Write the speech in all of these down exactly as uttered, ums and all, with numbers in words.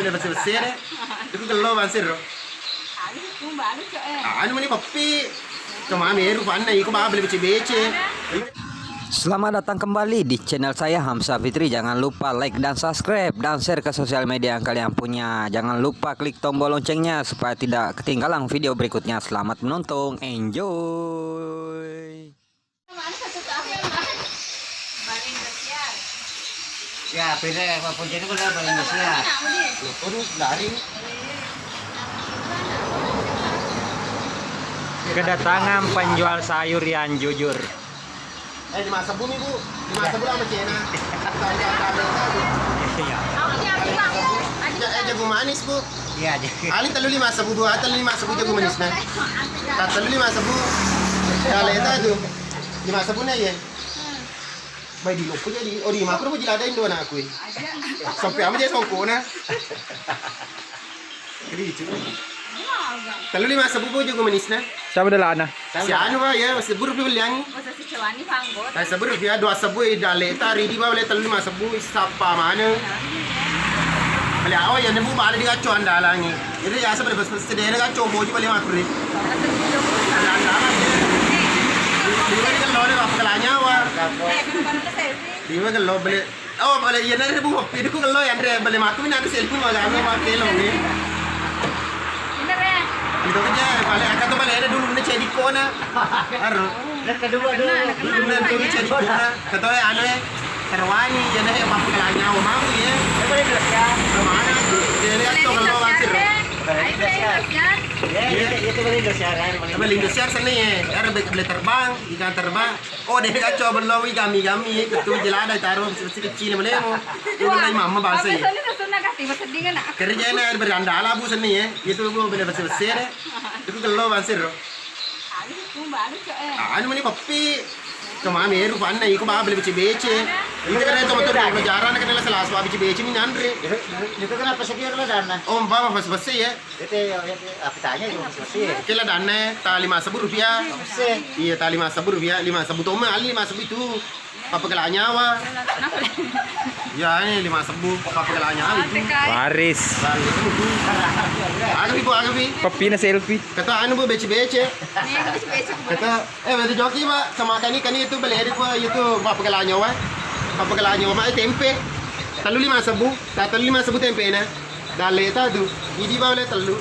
Besse-besse de. Itu gello bangsir ro. Anu meni peppi. Cuma meru panna iko babele bece-bece. Selamat datang kembali di channel saya, Hamsa Fitri. Jangan lupa like dan subscribe dan share ke sosial media yang kalian punya. Jangan lupa klik tombol loncengnya supaya tidak ketinggalan video berikutnya. Selamat menonton, enjoy. Ya, beda ya, Pak Puja itu kan dari Indonesia. Terus dari Kedatangan penjual sayur yang jujur. Eh, lima sebbu nih, Bu. Lima sebbu lah sama Cina. Iya. Ja-, eh, jagung manis, Bu. Iya, jagung. Ali telu lima sebbu, dua telu lima sebbu jagung manis nah. Tak telu lima sebbu. Kalau itu tuh. Lima sebbu nih ya. Bai di loko jadi, oh, di makro mau jelada Indo anakku. Sampai apa jadi songkona. Jadi itu. Telu lima sebbu jagung manis nah. Siapa dah lana? Si anu, Pak, ya, sebbu rupiah beliangi. Masa si cewani panggot. Nah, sebbu rupiah, dua sebbu, eh, dale tari di bawah telu lima sebbu, sapa mana? Beli, oh, ya, nebu balik di kacau andalangi. Jadi ya, sebenarnya pas sedih kacau boji balik makro. Andalangi. Di mana kan lo nih, apa kelanya, Wak? Di mana kan lo beli? Oh, bale, iya, nari, Bu, kopi, duku, kello, ya, Andre, bale, matu, ini ada selfie, mau, gak, mau, pakai, lo, nih. Itu aja, bale, kata, bale, ada dulu, ini, cedikona. Aro. Kedua, dulu. Dulu, dulu, cedikona. Kata, eh, anu, eh, terwani, ya, nih, apa, kelanya, mau, ya. Mana, tuh, dia lihat, tuh, kello, masih, lo. Iya, itu bale, Indosiar, ya, bale, Indosiar, sana, ya. Ada bale, bale terbang, ikan terbang. Oh, deh, kacau bello, wi, gami-gami, betul jelada, taruh, mesti kecil, mana, mau. Itu, bale, mama, bahasa, ya. Soalnya susunna kati, maseddingan, nak. Kerja, nah, berandala, Bu, seni, ya. Itu, Bu, bale, besse-besse, deh. Itu kello, bangsir, lo. Anu meni peppi. Cuma meru panna iko babele bece-bece. Itu kan itu motor di jaran kan la selasa bece-bece ni nanre. Itu kenapa sekian lo dana? Oh, mbak, pas besse ya. Itu ya, ya, ya, apa tanya itu besse. Kela dana ta lima sebbu rupiah. Besse. Iya, ta lima sebbu rupiah, lima sebbu toma, ali lima sebbu itu. Apa kelanya, Wak? Ya, ini lima sebbu, apa kelanya itu? Waris. Aga pi, Bu, aga pi. Pepina selfie. Kata anu, Bu, bece-bece. Kata, eh, bete joki, Pak. Sama kani, kani itu beli edit, Pak. Itu apa kelanya, Wak? Apa kelanya, Wak? Eh, tempe. Telu lima sebbu. Tak telu lima sebbu tempe, nah. Dalle ta tu. Idi bawle tellu.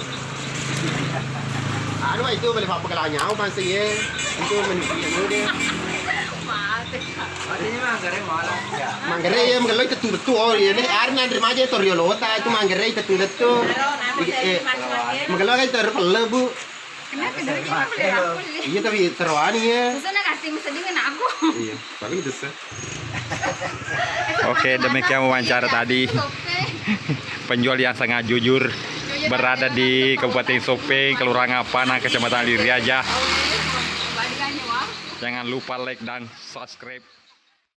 Anu, itu bale pappakalanyau bangsa ye. Itu menisi anu de. Manggere ye, manggere itu tu betul. Oh, ini arna nerima aja to riolota itu manggere itu tu betul. Eh, manggere kan itu pelle, Bu. Kenapa dari kita beli aku? Iya, tapi terwani ya. Susah nak kasih mesti dengan aku. Iya, tapi itu sih. Oke, demikian wawancara tadi. Penjual yang sangat jujur berada di Kabupaten Sopeng, Kelurahan Apana, Kecamatan Diriaja. Jangan lupa like dan subscribe.